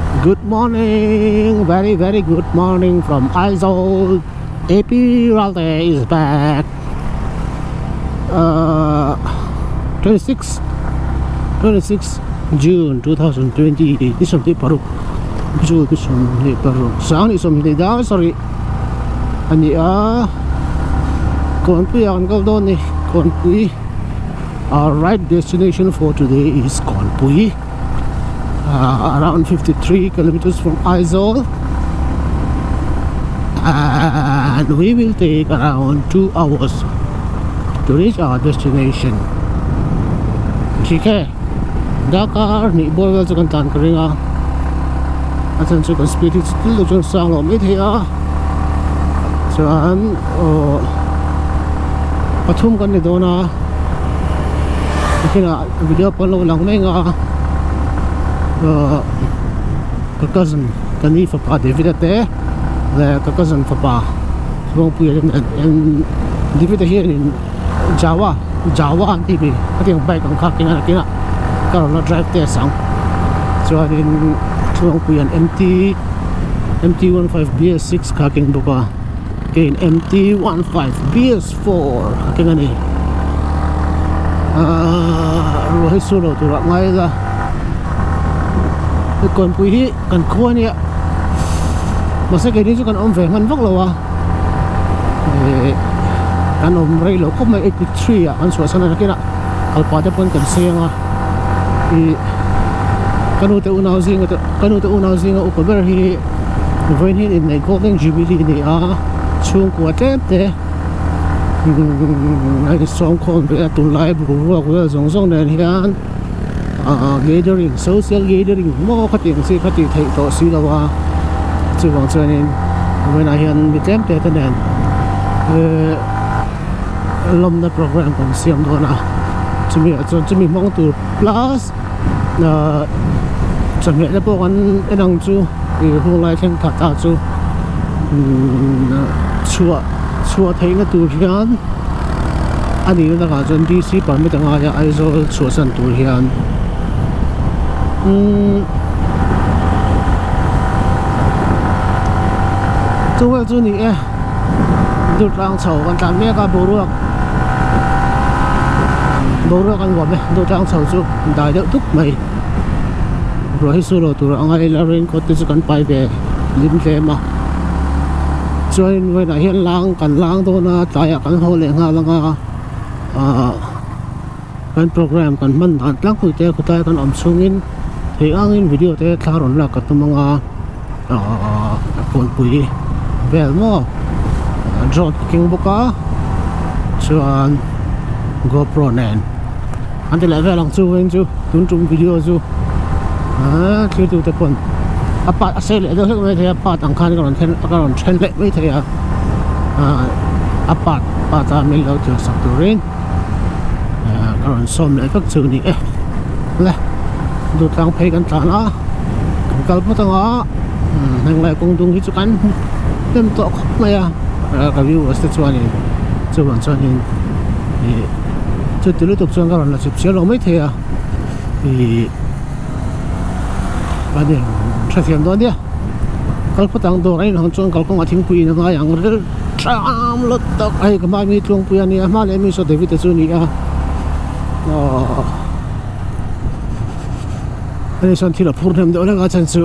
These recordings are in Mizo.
Good morning, very very good morning from Aizawl. AP Ralte is back. 26 June 2020. Ni 26 June ni 26 sang ni 20 dar 7 ani a Kawnpui ah kan kal dawn ni Kawnpui. Our right destination for today is Kawnpui, around 53 kilometers from Aizawl, and we will take around 2 hours to reach our destination. Theek hai, darkar hnih bawr vel chu kan tlan ka ring a, a chhan chu kan speed hi chu thil lo chuan sang lo mai thei a, chuan aw pathum kan ni dawn a, nakinah video pawh an lo lang mai ang a, aw ka cousin ka ni fapa David a te leh ka cousin fapa Chhuangpuia te nen David a hianin Jawa Jawa an tih mi hetiang bike ang kha keng a nakinah ka rawn la drive test ang chuanin Chhuangpuia'n M_T M_T one five B_S six kha keng bawk a keiin M_T one five B_S four a keng a ni ahh ruah hi sur lo turah ngai ila hei kawnpui hi kan khua ania mahse keini chu kan awm ve hman vak lo a eh kan awm rei lo khawp mai 83 ah kan chhuahsan a nakinah kalpah te pawn kan seng a ih ka nu te unau zinga te ka nu te unau zinga upa ber hi vawiin hi inneih golden jubilee a ni a chhungkua tlem te a insawm khawm ve a tunlai boruak vel zawng zawng nen hian ah gathering social gathering maw khatiang chi kha tih theih tawh si lo a chuvang chuanin vawiinah hian mi tlem te te nen eh lawmna program kan siam dawn a chumi ah chuan chumi hmang tur plus ah chawhmeh te pawh kan en ang chu ih hung lai thleng khat ah chu umm chhuah chhuah theihna tur hian a nihna takah chuan D_C permit a ngai a Aizawl chhuahsan tur hian umm chu vel chu a ni e dur tlang chho kan tlan mek a boruak boruak an nuam e dur tlang chho chu dai deuh dup mai ruah hi su lo tur a ngai ila raincoat te chu kan pai ve lim tlem a chuanin vawiinah hian lang kan lang dawn a tlaiah kan haw leh nghal ang a ahh kan program kan hman dan tlangpui te khawtlai kan awm chhungin theih angin video te thla rawn lak ka tum ang a ahh kawnpui vel maw drone ka keng bawk a chuan gopro nen an ti leh vel ang chu vawiin chu tun tum video chu ahh thlir tute pawn a part a sei leh deuh hlek mai thei a part ang khan ka rawn then ka rawn then leh mai thei a ahh a part part a min lo thlir sak turin ahh ka rawn sawm leh vek chu a ni e le duhtlang phei kan tlan a kan kal phawt ang a heng lai kawng dung hi chu kan hnem tawh khawp mai a ka viewers te chuanin chuvang chuanin ih chuti lutuk chuan ka rawn la chip chial lo maithei a ih kan in hrethiam dawn nia kal phawt ang dawr a inhawng chuan kalkawngah thingpui in a ngai ang rel ṭam lot tak a hei ka hma mi tluangpui a nia hma leh mi saw David a chu a ni a aww hei sawn thil a phur hnem deuh hlek a chhan chu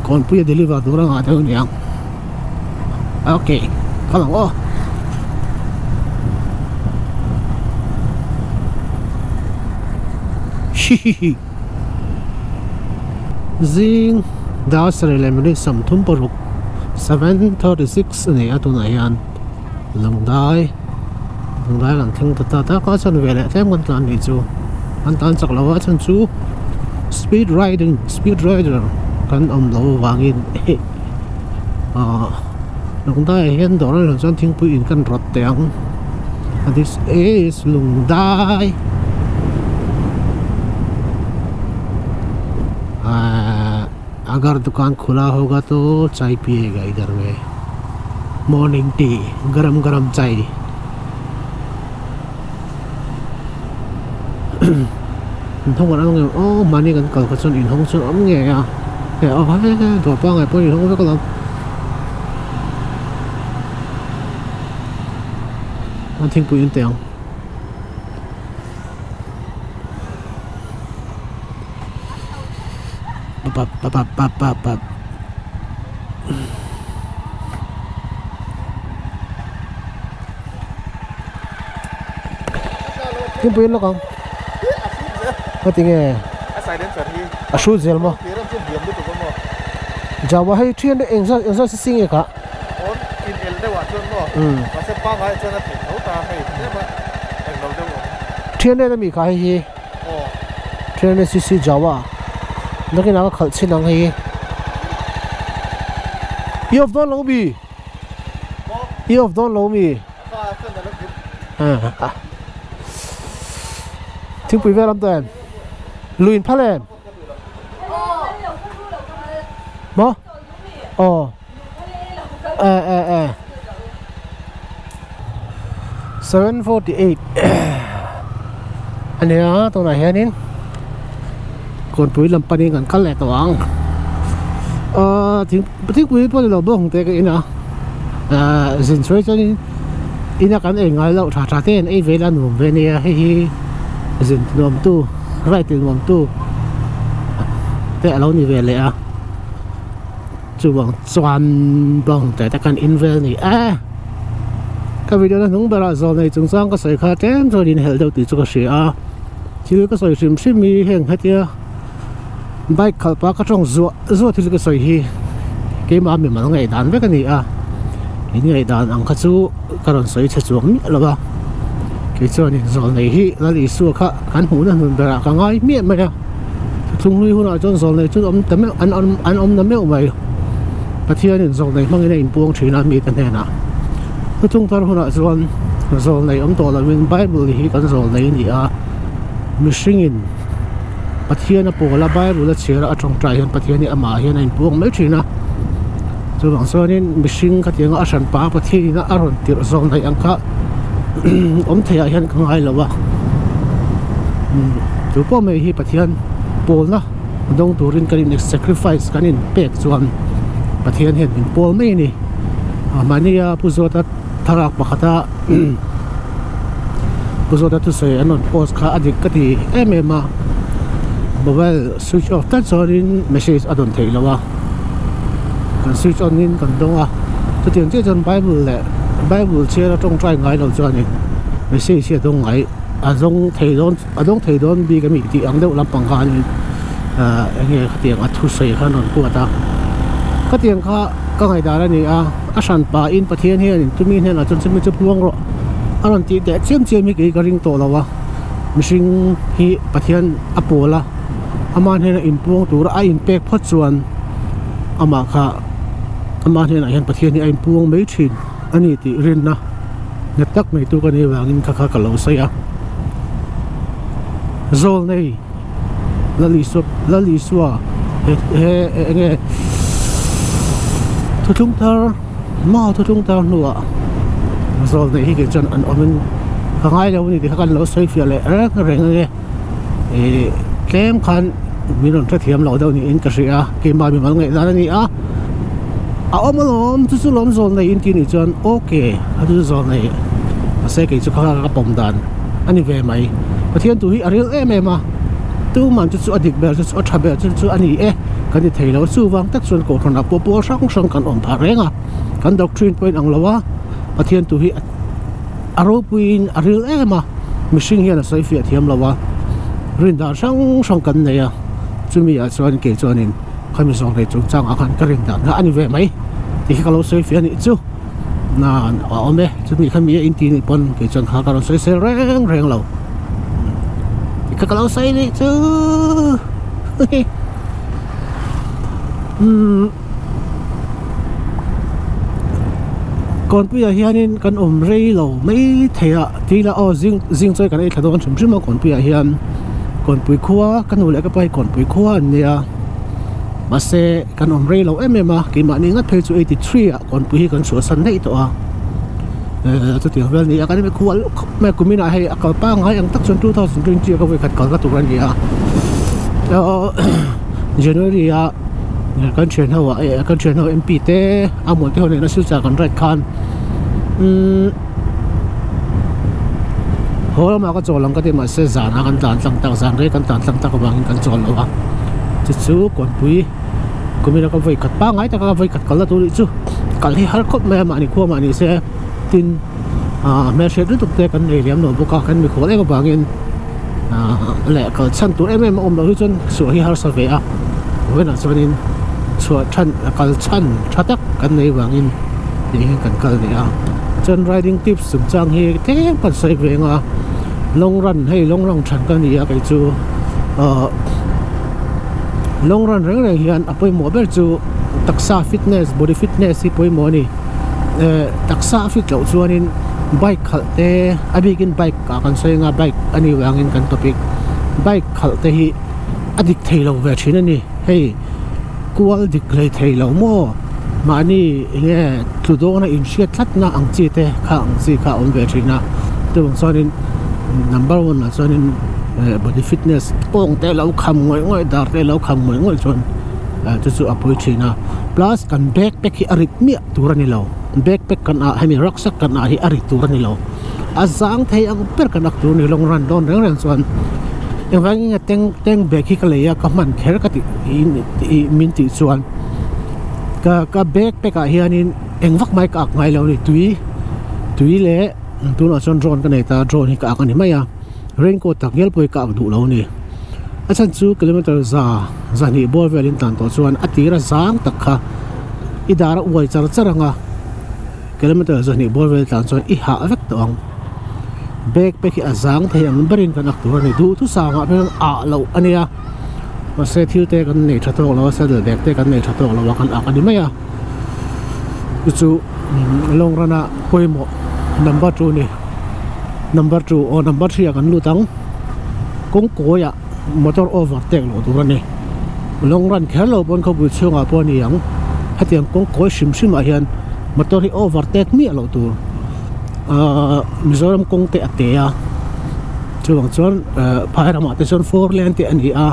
kawnpui a deliver tur a ngah deuh a niang okay kal ang aw. Hihihi zing dar sarih leh minute 36 7:36 a ni a tunah hian lungdai lungdai kan thleng ta ta tak a chuan veleh tlem kan tlan nih chu an tlan chak lo a chhan chu speed riding speed rider kan awm loh avangin ah lungdai ah hian dawr a nih chuan thingpui in kan rawt teh ang this is lungdai ah agar dukan khula hoga toh chai piyega idhar mein morning tea garam garam chai inhawng an awm ngei aw mahni kan kal kha chuan inhawng chu an awm ngei a. He a he he dawr pangngai pawh a ni hlawm vek alawm. An thingpui in teh ang. Bap bap bap bap bap. Thingpui in lawk ang. Ka ti nge? A hrut zel maw? Jawa hei thian eng zat eng zat si nge kah? Thian nen ami kha hei hi thian nen cc Jawa nakinah ka khalh chhin ang hei hi i off dawn lo mi i off dawn lo mi Thingpui vel an tawh em? Lui in phal em? Maw? Aw. E e e. 748 ania tunah hianin kawnpui lam panin kan kal leh tawh ang. Aaa thingpui pawh ni lo bawk ang te ka in a. Aaa zin chhuai chuanin ina kan ei ngai loh tha tha te an ei ve ila nuam ve ania hei hi zin nuam tu ride nuam tu te alo ni ve leh a chuvang chuan bawng te te kan in vel ni e ka video na hnung berah zawl nei chungchang ka sawi kha tlem chuan in helh deuh tih chu ka hria a thil ka sawi hrim hrim hi heng hetia bike khalh pah ka tawng zuah zuah thil ka sawi hi keimah mimal ngaihdan vek a ni a in ngaihdan ang kha chu ka rawn sawi chhe chuang miah lo a kei chuan in zawl nei hi Lal Isua kha kan hmuhna hnun berah ka ngai miah mai a thuthlung hlui hunah chuan zawl nei chu awm ta meuh an awm an awm na meuh mai Pathian in zawl nei hmangin a inpuang thin a mite hnenah thuthlung thar hunah chuan zawl nei awm tawh lovin Bible hi kan zawl nei a ni a mihringin. Pathian a pawl a Bible a chhiar a a tawngtai hian Pathian hi amah hian a inpuang mai thin a chuvang chuanin mihring khatiang a hran pa Pathian in a rawn tirh zawng daih ang kha awm thei ah hian ka ngai lo a chu pawh mai hi Pathian pawlna dawng turin kan in sacrifice kan in pek chuan Pathian hian min pawl mai a ni mahnia Pu Zawta thlalak pakhata Pu Zawta thusawi an rawn post kha a dik ka ti em em a mobile switch off tlat chuanin message a dawn theih loh a kan switch on in kan dawng a chutiang chiah chuan bible leh bible chhiar a tawngtai ngai lo chuanin message hi a dawng ngai a dawng thei dawn a dawng thei dawn bik a mi tih ang deuh lampang khanin ahh enge khatiang a thusawi kha an rawn kuat a khatiang kha ka ngaihdan a ni a. A hran pahin Pathian hianin chumi hnenah chuan chumi chu puang rawh a rawn tih teh chiam chiam hi kei ka ring tawh lo a mihring hi Pathian a pawl a ama hnena inpuang tura a inpek phawt chuan amah kha ama hnenah hian Pathian hi a inpuang mai thin a ni tih rinna nghet tak mai tu ka nih avangin kha kha ka lo sawi a Zawlnei Lalisua Lalisua he he eng nge thuthlung thar maw thuthlung thar hnuah zawl neih hi kei chuan an awmin ka ngai lo a ni tih kha kan lo sawi fiah leh reng reng ang e ih tlem khan min rawn hrethiam loh deuh niin ka hria a keimah mimal ngaih dan a ni a a awm alawm chu chu lawm zawl nei in tih nih chuan okay a chu chu zawl nei mahse kei chu kha ka pawm dan a ni ve mai Pathian tu hi a ril em em a tuman chu chu a dik ber chu chu a tha ber chu chu a ni e kan ti thei lo chuvang tak chuan kohhranah pawh pawl hrang hrang kan awm phah reng a kan doctrine pawhin ang lo a Pathian tu hi a ropuiin a ril em a mihring hian a sawi fiah thiam lo a rin dan hrang hrang kan nei a chumi ah chuan kei chuanin khami zawng nei chungchang ah khan ka rin dan kha a ni ve mai tih hi ka lo sawi fiah a nih chu. Na a awm e chumi kha mi a inti nih pawn kei chuan kha ka rawn sawi sel reng reng lo tikha ka lo sawi nih chu umm kawnpuiah hianin kan awm rei lo mai thei a tih ila aw zing zing chawi kan ei thla dawn hrim hrim a kawnpuiah hian kawnpui khua ka nu leh ka pa hi kawnpui khua an nia mahse kan awm rei lo em em a keimahni ngat phei chu 83 ah Kawnpui hi kan chhuahsan daih tawh a eh chutiang vel ni a kan mikhual khawp mai a kumin ah hei a kal pangngai ang tak chuan 2020 a ka vawikhat kalna tur a ni a January a. Kan thian ho ah eh kan thian ho M P te a hmuh te ho nena silchar kan ride khan umm haw lamah ka chawl ang ka ti mahse zanah kan tlan tlang tak zan rei kan tlan tlang tak avangin kan chawl lo a chu chu kawnpui kumina ka vawi khat pangngai taka ka vawi khat kalna tur nih chu kal hi har khawp mai a mahni khua mahni se tin ah hmelhriat lutuk te kan nei liam lo bawk a kan mikhual em avangin ah leh kal chhan tur em em a awm loh hi chuan chhuah hi harsa ve a vawiinah chuanin chhuah than kal chhan tha tak kan nei vangin tih hian kan kal leh a chuan riding tips chungchang hi tlem kan sawi ve ang a long run hei long run than ka ni a kei chu ah long run reng reng hian a pawimawh ber chu taksa fitness body fitness hi pawimawh a ni eh taksa a fit loh chuanin bike khalh te a bikin bike ah kan sawi anga bike a nih vangin kan topic bike khalh te hi a dik thei lo ve thin a ni hei kual dik hlei thei lo maw mahni enge tlu dawna inhriat tlatna ang chi te kha ang chi kha a awm ve thin a chuvang chuanin number one ah chuanin eh body fitness kawng te lo kham ngawih ngawih dar te lo kham ngawih ngawih chuan eh chu chu a pawi thin a plus kan backpack hi a rit miah tur a ni lo backpack kan ah hemi rucksack kan ah hi a rit tur a ni lo. A zang thei ang ber kan ak tur ni long run dawn reng reng chuan engvangin nge tank tank bag hi ka lei a ka hman kher ka tih ih min tih chuan ka ka bag pack ah hianin eng vak mai ka ak ngai lo a ni tui tui leh tunah chuan drone ka nei ta drone hi ka ak a ni mai a raincoat tak ngial pawh hi ka ak duh lo a ni a chhan chu kilometer za zahnih bawr velin tan tawh chuan a tira zang tak kha i dar a uai char char ang a. Kilometer zahnih bawr vel tlan chuan i hah vek tawh ang. Bag pack hi a zang thei ang berin kan ak tur a ni. Duhthusangah hian ah loh a nia. Mahse thil te kan nei tha tawk lo a, saddle bag te kan nei tha tawk lo a, kan ak a ni mai a. Chu chu long run a pawimawh number 2 ni. Number 2 aw number 3 ah kan lut ang. Kawngkawiah motor overtake loh tur a ni. Long run kher lo pawn khawpui chhungah pawh a ni ang. Hetiang kawngkawi hrim hrim ah hian motor hi overtake miah loh tur. Ahh Mizoram kawng te a te a, chuvang chuan ehh phai ramah te chuan four lane te a ni a,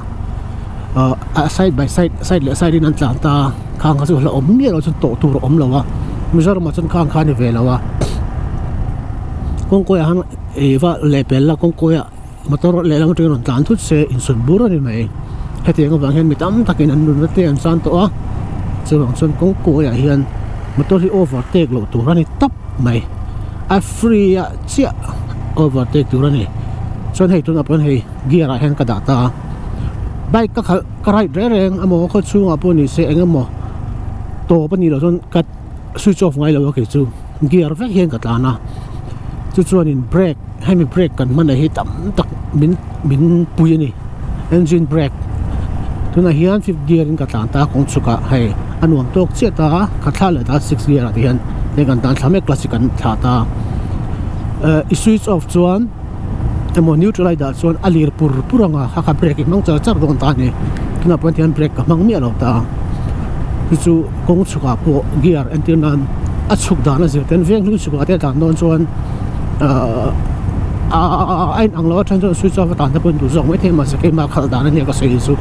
ahh a side by side side leh side in an tlan ta a, khang kha chu hlauhawm miah loh chuan tawh tur a awm lo a, Mizoramah chuan khang kha a ni ve lo a. Kawngkawiah hian ih va lehpel la kawngkawiah. Motor lehlam atangin rawn tlan thut se insut bur a ni mai. Hetiang avang hian mi tam takin an nunna te an chan tawh a, chuvang chuan kawng kawiah hian motor hi overtake loh tur a ni tawp mai. A free ah chiah overtake tur a ni. Chuan hei tunah pawh hei gear ah hian ka dah ta a, bike ka khalh ka ride reng reng emaw khaw chhungah pawh ni se eng emaw tawp a nih loh chuan ka switch off ngai lo a kei chu gear vek hian ka tlan a chu chuanin brake hemi brake kan hman ah hi tam tak min min pui a ni engine brake tunah hian fifth gear in ka tlan ta kawng chhuk ah hei a nuam tawk chiah ta a ka thla leh ta sixth gear ah te hian hei kan tlan thla mek class hi kan thlah ta eh i switch off chuan emaw neutral a i dah chuan a lir pur pur ang a kha brake i hmang char char dawn ta a ni tunah pawh hian brake ka hmang miah lo ta chu chu kawng chhuk ah pawh gear entir nan a chhuk dan a zir ten veng hlui chhuk ah te a tlan dawn chuan ahh a in ang lo a then chuan switch off a tan te pawh in duh zawk maithei mahse keimah khalh dan ania ka sawi chu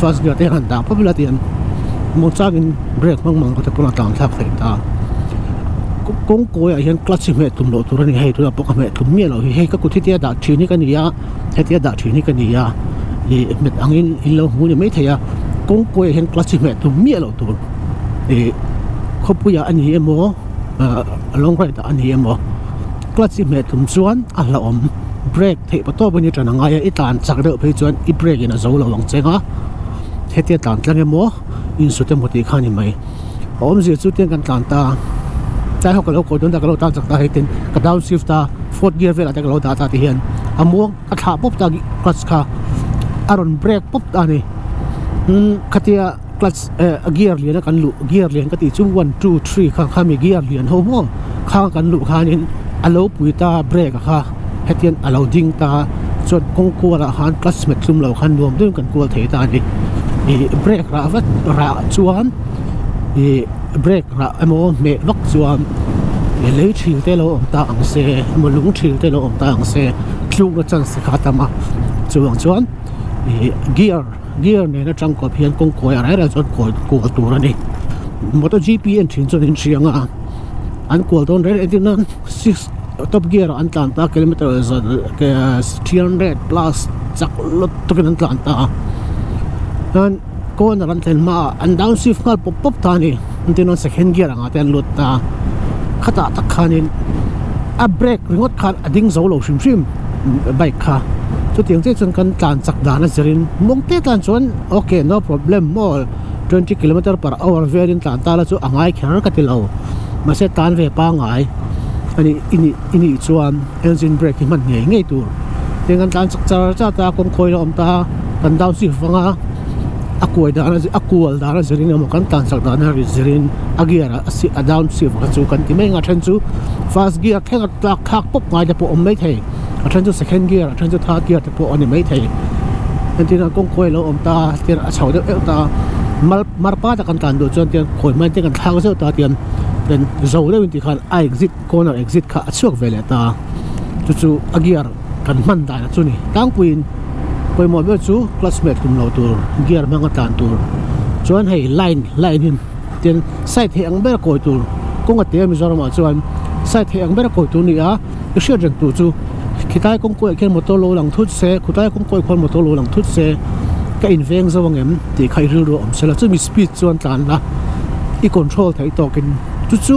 first gear te han dah pawp ila tihian muangchangin brake hmang mang te pawn a tlan thlak theih ta. Kawng kawiah hian clutch hi hmeh tum loh tur a ni hei tunah pawh ka hmeh tum miah loh hi hei ka kut hi tia dah thin hi ka ni a hetia dah thin hi ka ni a ih hmet angin in lo hmu ni maithei a kawng kawiah hian clutch hi hmeh tum miah loh tur ih khawpuiah a ni emaw ah long ride ah a ni emaw clutch hi hmeh tum chuan a hlauhawm brake theih pa tawp a ni tan a ngai a i tlan chak deuh phei chuan i brake in a zo lo ang cheng a hetia tlan tlang emaw insut emaw tih kha a ni mai. A awmzia chu tiang kan tlan ta tlai ho ka lo kawi dawn ta ka lo tan chak ta hei tin ka down shift a fourth gear velah te ka lo dah ta ti hian a muang ka thlah pawp ta clutch kha a rawn break pawp ta a ni umm khatia clutch eh gear lian a kan luh gear lian ka tih chu one two three kha khami gear lian ho maw khang kan luh khanin a lo pui ta break a kha hetian a lo ding ta chuan kawng kualah khan clutch hmet tlum lo khan nuam deuhin kan kual thei ta a ni ih brake rah vat rah chuan ih brake rah emaw hmeh vak chuan ih lei thil te lo awm ta ang se emaw lung thil te lo awm ta ang se tlukna chance kha a tam a chuvang chuan. Ih gear gear nen atang kawp hian kawng kawi a reng reng chuan kawi kual tur a ni motor G P en thin chuan in hria ang a an kual dawn reng reng entirna six top gear ah an tlan ta kilometer za 300 plus chak lawt takin an tlan ta a chuan corner an thlen hmaah an down shift nghal pawp pawp ta a ni entirna second gear angah te an lut ta a khatah tak khanin a brake ringawt khan a ding zo lo hrim hrim bike kha chutiang chiah chuan kan tlan chak dan a zirin mawng te tlan chuan ok no problem maw 20 kilometer per hour velin tlan ta la chu a ngai kher ka ti lo mahse tlan ve pangai ani i nih i nih chuan engine brake hi hman ngei ngei tur tin kan tlan chak char char ta kawng khawi la awm ta kan down shift vang a a kuai dan a a kual dan a zirin emaw kan tlan chak dan a zirin a gear ah a down shift kha chu kan ti mai ang a then chu first gear thleng a tlak thlak pawp ngai te pawh a awm mai thei a then chu second gear a then chu third gear te pawh a ni mai thei entir nan kawng khawi a lo awm ta tian a chho deuh deuh ta mal marpa tak an tlan duh chuan tian khawi hmain te kan thlak zeuh ta tian tian zo deuh in tikhan a exit corner exit kha a chhuak ve leh ta chu chu a gear kan hman dan chu ni tlangpuiin pawimawh ber chu clutch hmet tum lo tur gear hmanga tlan tur chuan hei line line hi tin side theih ang ber kawi tur kawng a te a Mizoram ah chuan side theih ang ber kawi tur a ni a i hriat reng tur chu khitlai kawng kawiah khian motor lo lang thut se khawtlai kawng kawiah khuan motor lo lang thut se ka inveng zo ang em tih kha i rilru a awm sela chumi speed chuan tlan la i control theih tawkin chu chu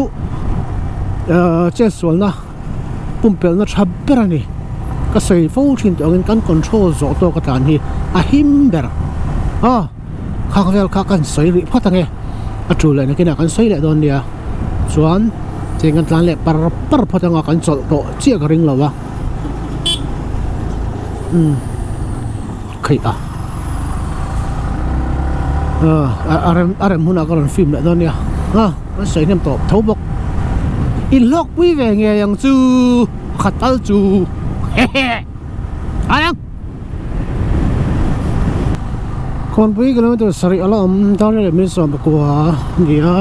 ahh chetsualna pumpelhna tha ber a ni ka sawi fo thin tawh angin kan control zawh tawk a tlan hi a him ber a khang vel kha kan sawi rih phawt ange a tul leh nakinah kan sawi leh dawn nia chuan cheng kan tlan leh par par phawt anga kan chawlh tawh chiah ka ring lo a umm khaih a a rem a rem hunah ka rawn film leh dawn nia a kan sawi hnem tawp tho bawk inhlawk pui ve ngei ang chu khat tal chu hehe a Khawnpui kilometer sarih a la awm dar leh min sawm pakua a ni a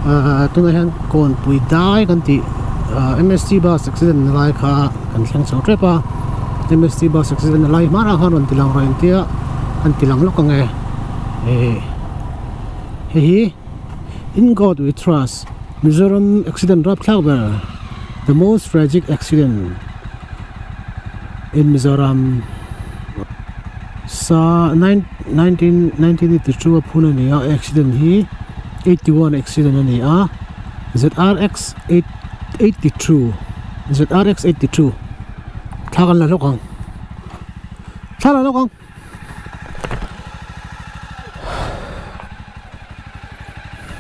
ahh tunah hian kawnpui dai kan tih ahh M_S_T bus accident na lai kha kan thleng chho tep a M_S_T bus accident na lai hmanah khan rawn ti lang rawh engtia an ti lang lawk ang e eh hei hi In God We Trust Mizoram accident rapthlak ber the most tragic accident. In Mizoram sa 1982 a phun a ni a accident hi 81 accident a ni a ZRX 82 ZRX 82 thla kan la hlawk ang thla la hlawk ang.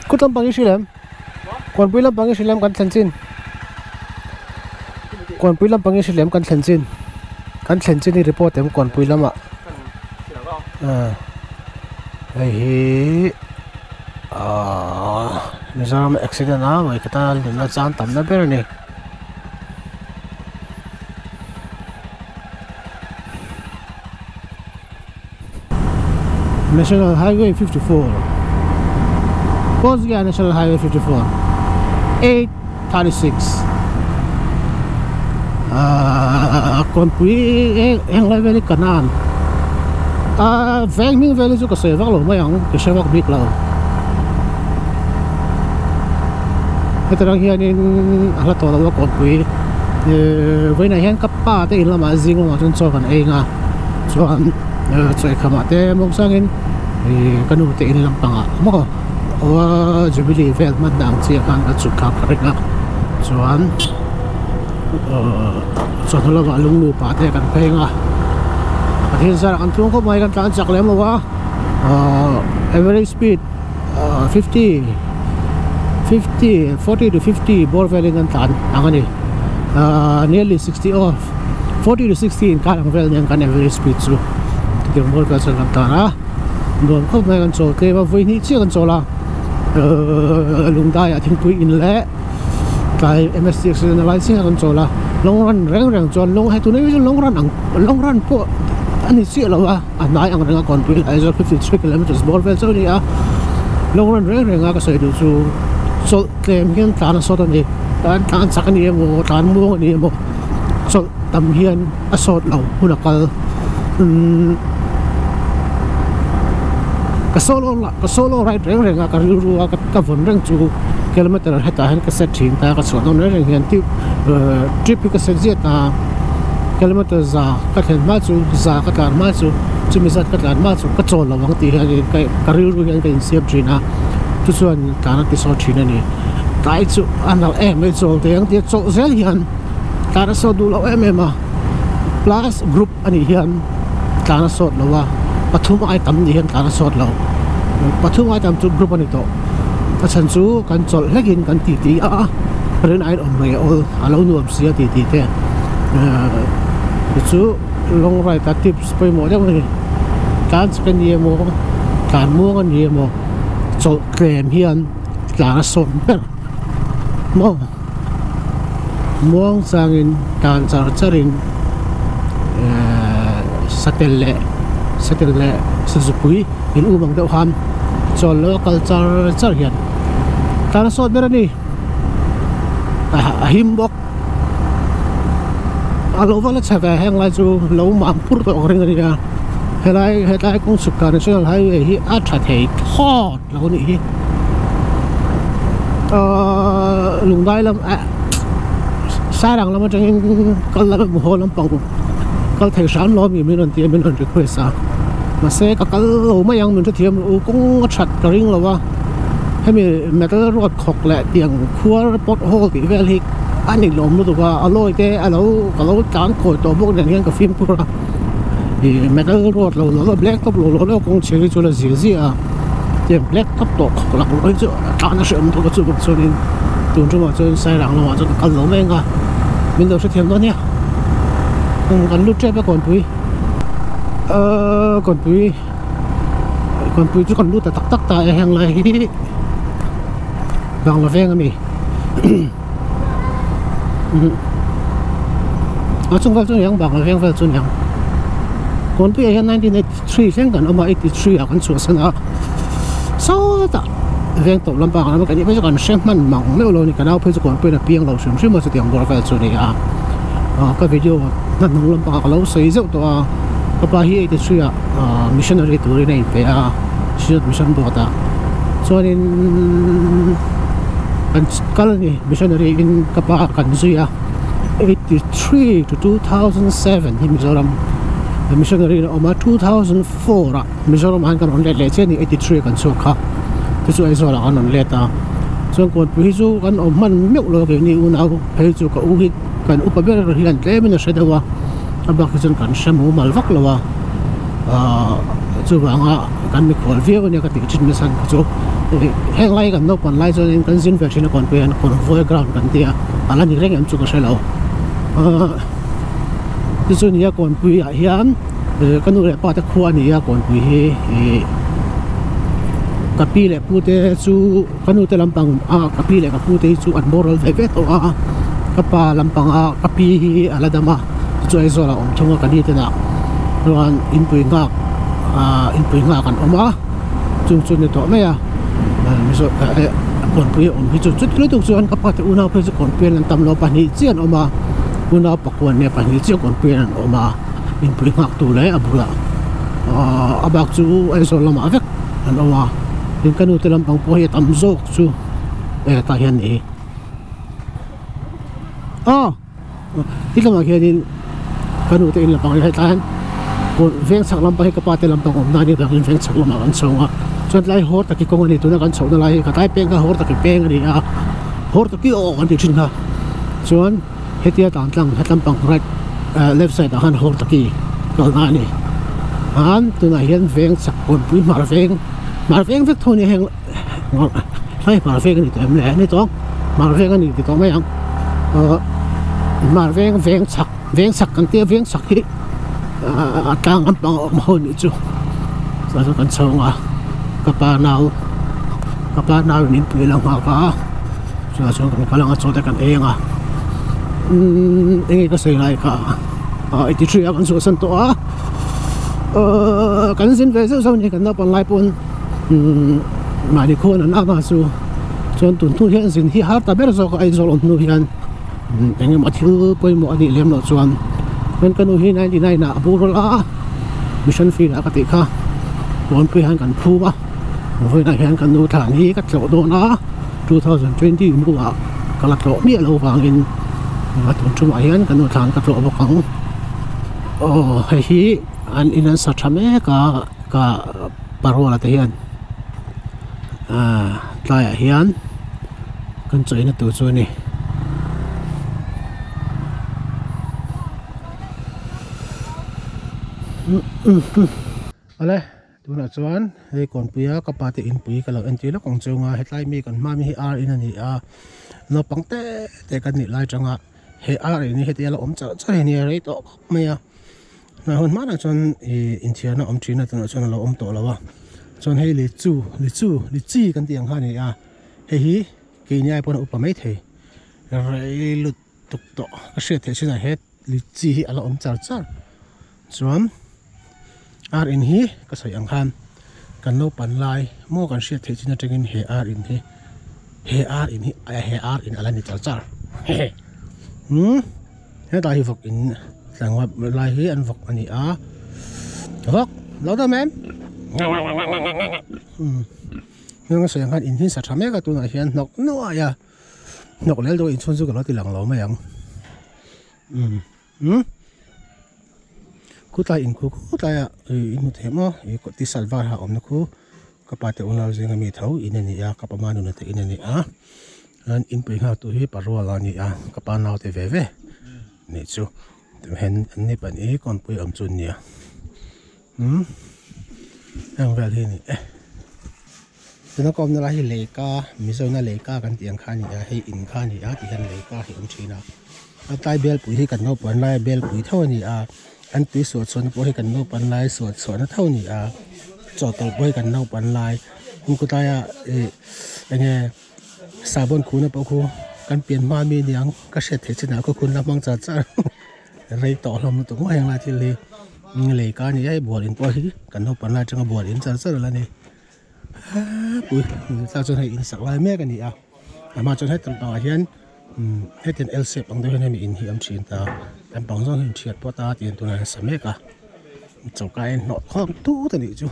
Kut lampang hi hrilh em? Kawnpui lampang hi hrilh em kan thlen chin? Kawnpui lampang hi hrilh em kan thlen chin? Kan thlen chin hi report em kawnpui lamah? Ah hei hi ah Mizoram accident a vawikhat a nunna chang tamna ber a ni. National Highway 54 Kosgia National Highway 54 836 ah kawnpui eng lai vel hi kanan ah veng hming vel hi chu ka sawi vak lo mai ang ka hre vak bik lo heti rang hianin a hla tawh lo a kawnpui eh vawiinah hian ka pa te in lamah zing lamah chuan chaw kan ei ang a chuan chaw eikham ah te mawng sangin ih ka nu te in lampangah maw aw jubilee vel hman ang chi ah khan ka chhuk kha ka ring a chuan chawhnu lamah lungnu pah te kan pheng a pathian zarah kan tluang khawp mai kan tlan chak lem lo a average speed 50 50 40 to 50 bawr velin kan tlan ang a ni nearly 60 off 40 to 60 inkar ang vel nen kan average speed chu chutiang bawr vel chuan kan tlan a nuam khawp mai kan chawl tlem a vawi hnih chiah kan chawl a lungdaiah thingpui in leh tlai M_S_C accident a lai chiah kan chawl a long run reng reng chuan long hei tunah hi chuan long run ang long run pawh a ni chiah lo a a hnai ang renga kawnpui lai zawk 53 kilometers bawr vel chauh a ni a long run reng reng a ka sawi duh chu chawlh tlem hian tlan a sawt a ni tlan tlan chak a ni emaw tlan muang a ni emaw chawlh tam hian a sawt lo hun a kal umm. Ka solo ka solo ride reng reng a ka rilru a ka vawn reng chu kilometer hetah hian ka set thin ta ka chhuah dawn reng reng hian tip trip hi ka set ziat a kilometer za ka thlen hma chu za ka tlan hma chu chumi zat ka tlan hma chu ka chawl lo ang tih hian ka rilru hian ka insiam thin a chu chuan tlan a ti sawt thin a ni tlai chu a nalh em mai chawl teh ang tia chawlh zel hian tlan a sawt duh loh em em a plus group anih hian tlan a sawt lo a pathum ai tam nih hian tlan a sawt lo pathum ai tam chu group a ni tawh a chhan chu kan chawlh hlek in kan ti ti a rin aiin awm rei awl a lo nuam si a ti ti te chu long ride a tips pawimawh deuh a ni tlan chak a ni emaw tlan muang a ni emaw chawlh tlem hian tlan a sawt ber maw. Muang changin tan char charin ehh satel leh satel leh sazupui in um ang deuh khan chawl lo a kal char char hian tlan a sawt ber a ni a him bawk a lo va la chhe ve heng lai chu lo mam pur tawh ang reng a nia helai hetlai kawng chhuk kah national highway hi a tha thei thlawt. Lo nih hi ahh lungdai lam eh sairang lam atangin kal lam emaw haw lampang kal thei hram lo ami min rawn ti a min rawn request a mahse ka kal lo mai ang min hrethiam rawh u kawng a that ka ring lo a hemi metal road khawk leh tiang khuar pot hole tih vel hi a ni lawm lutuk a a lawi te a lo ka lo tlan kawi tawh bawk nen hian ka fimkhur a ih metal road lo lo black top lo lo kawng chhir hi chu la zia zia a. Tiang black top tawh khawp lah pawh hi chu a tan a hreawm tawh a chu bawk chuanin tun tumah chuan sairang lamah chuan ka kal lo mai ang a min lo hrethiam dawn nia um kan lut tep a kawnpui ahh kawnpui kawnpui chu kan lut ta tak tak ta e heng lai hi bangla veng a ni a chung vel chu ni ang bangla veng vel chu ni ang kawnpui ah hian 1983 thleng kan awm a 83 ah kan chhuahsan a sawtah veng tawp lampang ah kan nih kan hre hman mang meuh lo a ni ka nau phei chu kawnpui in a piang lo hrim hrim a chutiang bawr vel chu a ni a ah ka video hnahnawh lampang ah ka lo sawi zeuh tawh a ka pa hi 83 ah missionary turin a inpe a synod mission board ah chuanin kan kal a ni missionary in ka pa kan zui a 83 to 2007 hi Mizoram missionary in a awm a 2004 ah Mizoram ah hian kan rawn let leh chiah a ni 83 ah kan chhuak kha chu chu Aizawl ah kan rawn let a chuan Kawnpui hi chu kan awm hman meuh lo keini unau phei chu ka u hi kan upa ber hian tlem in a hre deuh a a bak hi chuan kan hre mumal vak lo a ahh chuvanga kan mikhual viau ania ka tih thin nasa kha chu heng lai kan naupang lai chuan kan zin ve thin a Kawnpui hian Kawnvawi ground kan ti a a la ni reng em chu ka hre lo ahh tichuan nia Kawnpui ah hian ka nu leh pa te khua a ni a Kawnpui hi ih ka pi leh pu te chu ka nu te lampang a ka pi leh ka pu te hi chu an boral ve ve tawh a ka pa lampang a ka pi hi a la dam a tichuan Aizawl ah a awm thung a ka ni te nah chuan inpui nghak ah inpui nghak an awm a chung chu a ni tawh mai a kawnpui a awm hi chu chuti lutuk chuan ka pa te unau phei chu kawnpui an tam lo pahnih chiah an awm a unau pakua nia pahnih chiah kawnpui an awm a inpui nghak tur leh a bulah ah a bak chu Aizawl lamah vek an awm a tin ka nu te lampang pawh hi a tam zawk chu tah hian a ni aw. Ti lamah hianin ka nu te in lampang hi hetlai hian kawn veng chhak lampang hi ka pa te lampang awmna a nih avangin veng chhak lamah kan chhawng a chuan tlai hawr taki kawng a ni tuna kan chhohna lai hi ka tlai peng kha hawr taki peng a ni a hawr taki aw kan tih thin kha chuan hetia tlan tlang het lampang right ah left side ah khan hawr taki kalna a ni an tunah hian veng chhak kawnpui hmar veng hmar veng vek tho a ni heng hei hmar veng a ni tawh em le a ni tawh ang hmar veng a ni ti tawh mai ang ahh hmar veng veng chhak veng chhak kan tia veng chhak hi ahh a tlang lampang a awm ho anih chu chuan kan chhawng a ka pa nau ka pa nau in inpui a lo nghak a chutah chuan kan kal ang a chaw te kan ei ang a umm enge ka sawi lai kha ah 83 ah kan chhuahsan tawh a ahh kan zin ve zeuh zeuh a ni kan naupang lai pawn. Umm mahni khuan an ang a chu chuan tun hnu hian zin hi har ta ber zawk a Aizawl awm hnu hian eng emaw thil pawimawh a nih lem loh chuan chuan ka nu hi 99 ah a boral a mission field ah ka tih kha. Kawnpui hian kan phum a vawiinah hian kan nu thlan hi ka tlawh dawn a 2020 hnuah ka la tlawh miah loh vangin a tun tumah hian kan nu thlan ka tlawh bawk ang aw hei hi an in an sa tha mek a ka parola te hian ah tlaiah hian kan chawina tur chu a ni. Awle tunah chuan hei kawnpuia ka pa te inpui ka lo entir lawk ang chunga hetlai mi kan hma mi hi ar in a ni a naupang te te kan nih lai tanga he ar in hi hetia la awm char char hi a nia rei tawh khawp mai a hnai hun hmanah chuan ih inthiarna awm thin a tunah chuan a lo awm tawh lo a chuan hei lichu lichu lichi kan tih ang kha a ni a hei hi keini ai pawn a upa maithei rei lut. tuk tawh ka hriat theih chinah he litchi hi a la awm char char chuan ar in hi ka sawi ang khan kan naupan lai maw kan hriat theih chin atangin he ar in hi he ar in hi he ar in a la ni char char hehe umm hetlai hi vawk in tlangval lai hi an vawk a ni a vawk lo dam em umm heng a sawi ang khan in hi sa tha mek a tunah hian hnawk nuai a. Hnawk lel deuh inchhung chu ka lo ti lang lo mai ang umm umm khutlai in khu khutlai ah ih in hmu thei maw ih ti sal var ha awmna khu ka pa te unau zinga mi tho in a ni a ka pa ma nuna te in a ni a chuan inpui nghak tu hi parual a ni a ka pa nau te ve ve nih chu tihian an ni pahnih hi kawnpui awm chu an ni a umm heng vel hi a ni e. Tuna ka awmna lai hi leika Mizoina leika kan tih ang kha a ni a hei in kha a ni a ti hian leika hi a awm thin a a tlai belpui hi kan naupan laia belpui tho a ni a an tui suah chhuahna pawh hi kan naupan lai suah chhuahna tho a ni a chawhtawlh pawh hi kan naupan lai hmun khaw tlaia ih eng nge sahbawn khuhna pawh khu kan pian hma mi aniang ka hriat theih chinah khaw khun la hmang char char rei tawh hlawm lutuk maw heng lai thil hi leika a ni a hei bual in pawh hi kan naupan lai atanga bual in char char a la ni. Pui tah chuan hei in sak lai mek a ni a a hma chuan heti lampangah hian umm hetiang L shape ang deuh hian hemi in hi a awm thin ta lampang zawng hi in thiat pawt a tihian tunah hian sa mek a choka a inhnawh khawm tut a nih chu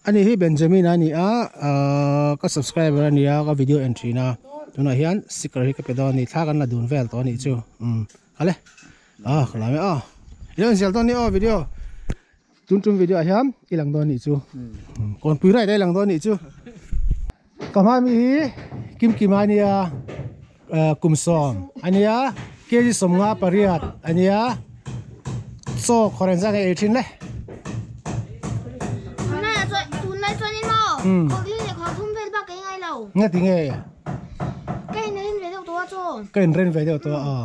ani hi Benjamin a ni a ahh ka subscriber a ni a ka video en thin a tunah hian sticker hi ka pe dawn a ni thla kan la dun vel tawh a nih chu umm ale ah ka lam e aw ilo inzial dawn a ni aw video. Tun tum video ah hian i lang dawn nih chu kawnpui right a i lang dawn nih chu ka hma mi hi kim kim a nia kum sawm a nia kg sawmnga pariat a nia chaw khawrh engzah nge ei thin le Tunlai chuan in maw khawrh leh khawrh thum vel bak ka ingai lo nga ti nge ka in ren ve deuh tawh a chaw ka in ren ve deuh tawh a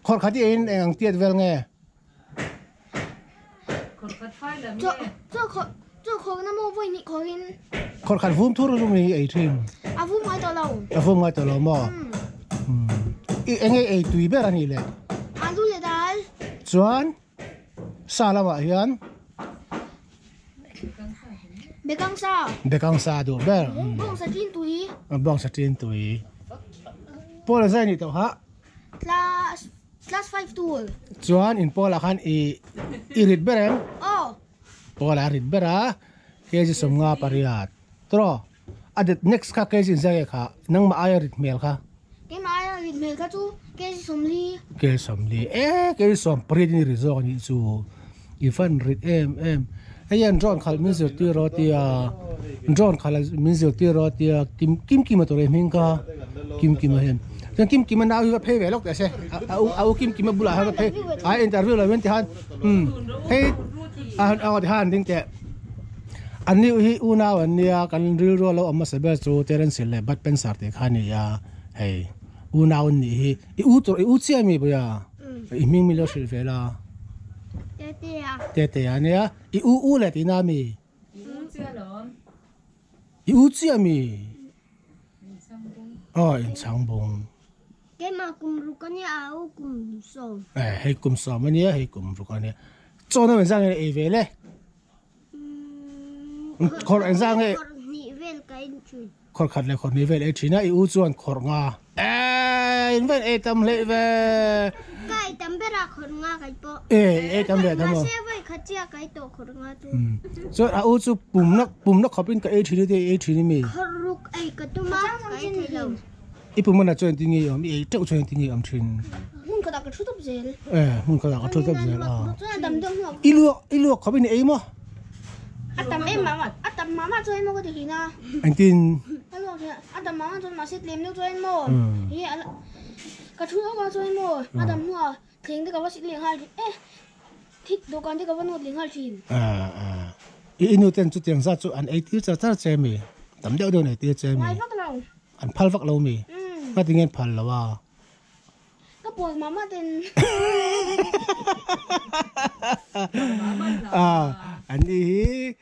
khawrh khat i ei in eng ang tiat vel nge Khawrh khat vum thur rum hi ei thin. A vum ngai tawh lo. A vum ngai tawh lo maw? I eng nge ei tui ber a nih le? Alu leh dal. Chuan sa lamah hian? Bekang sa. Bekang sa duh ber. Bawngsa tin tui. Bawngsa tin tui. Pawl a zai nih tawh kha. Class Class 5 tool. Chuan in pawlah khan i i rit ber em? Aw. Pawlah a rit ber a, kg sawmnga pariat. Tawh, a det next kha kg in zai kha, nangmah aia rit hmel kha. Keimah aia rit hmel kha chu kg sawmli. Kg sawmli, e kg sawm pariat in i rit zawk a nih chu. I van rit em em. Hei hian drone khalh min zirtir rawh tia, drone khalh min zirtir rawh tia kim kim kima tur ei hming kha kim kima hian. Chuan kim kima nau hi va phei ve lawk teh se. A u a u kim kima bulah hian va phei a interview lo hian tihan umm hei a aw tihan ding teh. An ni hi unau an nia kan rilru a lo awm hmasa ber chu Terence Hill leh Bud Spencer tih kha a ni a hei unau an nih hi. I u tur i u chiah ami Bawia? I hming mi lo hrilh ve la. Tetea. Tetea ania. I u u leh tihna ami? I u chiah alawm. I u chiah ami? Inchhangbung. Aw inchhangbung. Keimah kum ruk ania a u kum sawm. Eh hei kum sawm ania hei kum ruk ania. Chaw na engzah nge ei ve le? Khawrh engzah nge? Khawrh hnih vel ka en thin. Khawrh khat leh khawrh hnih vel ei thin a, i u chuan khawrh nga. Eee! In van ei tam hleih ve. Ka ei tam ber a khawr nga kai pawh. E ei tam ve tham maw. Mahse vawi khat chiah ka ei tawh khawr nga chu. Chuan a u chu pumna pumna khawp in ka ei thin a ti ei thin a mi. Khawr ruk ei ka tum a ka ei thei lo. I pumna chuan engtin nge i awm i ei teuh chuan engtin nge i awm thin. Hmun khatah ka thu tawp zel. E hmun khatah ka thu tawp zel a. Chuan a dam deuh hnuah. I luak i luak khawp in i ei maw. A tam em mah mah a tam mah mah chuan emaw ka ti thin a. Engtin. A luak thin a a tam mah mah chuan mahse tlem deuh chuan emaw hi a ka thu deuh mah chuan emaw a dam hnuah thleng te ka va sik leh nghal thin e thik dawhkan te ka va nawt leh nghal thin. I i nu ten chutiang zat chu an ei tir char char che mi tam deuh deuh an ei tir che mi. Ngai vak lo. An phal vak lo mi. Ngatinge an phal lo a. Ka pawl mah mah ten. An ni hi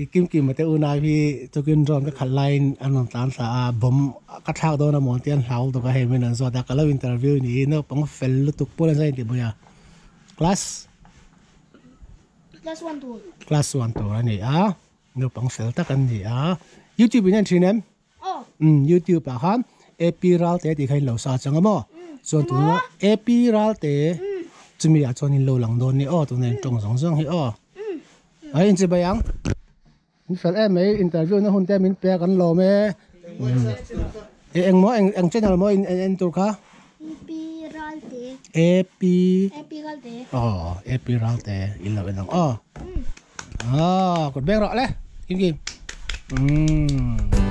i kim kim ate unau hi tukin drone ka khalh laiin an rawn tlan thla a, bomb ka thlak dawn a mawn te an hlau lutuk a hei min an zawt a, ka lo interview ni hi naupang fel lutuk pawn an zai tih a class Class one tur. Class one tur a ni a, naupang fel tak an ni a, youtube in en thin em? Umm youtube ah khan AP Ralte tih kha in lo search ang a maw chuan tuna AP Ralte chumi ah chuan in lo lang dawn ni aw tuna in tawng zawng zawng hi aw a in chibai ang in fel em mai interview na hun te min pek an lawm e e eng maw eng eng channel maw in en tur kha AP Ralte AP AP Ralte aw AP Ralte in lo en ang aw. Ah, kut beng rawh le. Kim kim. Umm.